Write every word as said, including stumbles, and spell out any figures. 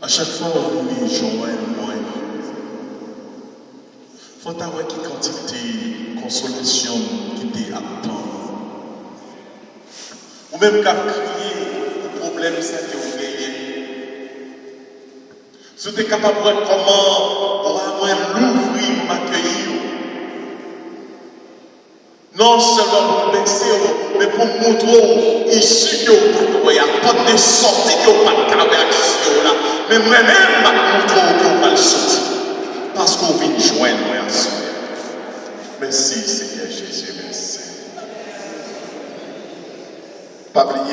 A chak fwa w vini jwenn mwen, fò w ta wè ki kantite konsolasyon m kite ap tann ou. Ou menm k ap kriye pou pwoblèm sa ke w genyen. Si w te kapab wè kòman bra mwen louvri pou m akeyi w. Non sèlman pou m bese w, men pou m montre w isi ke w pa t wè a, pòt de sòti ke w pa t ka wè ak zye w la. Men mwen menm, m ap montre w ke w pral soti. Paske w vin jwenn mwen aswè. Mèsi, Senyè Jezi, mèsi. Pa bliye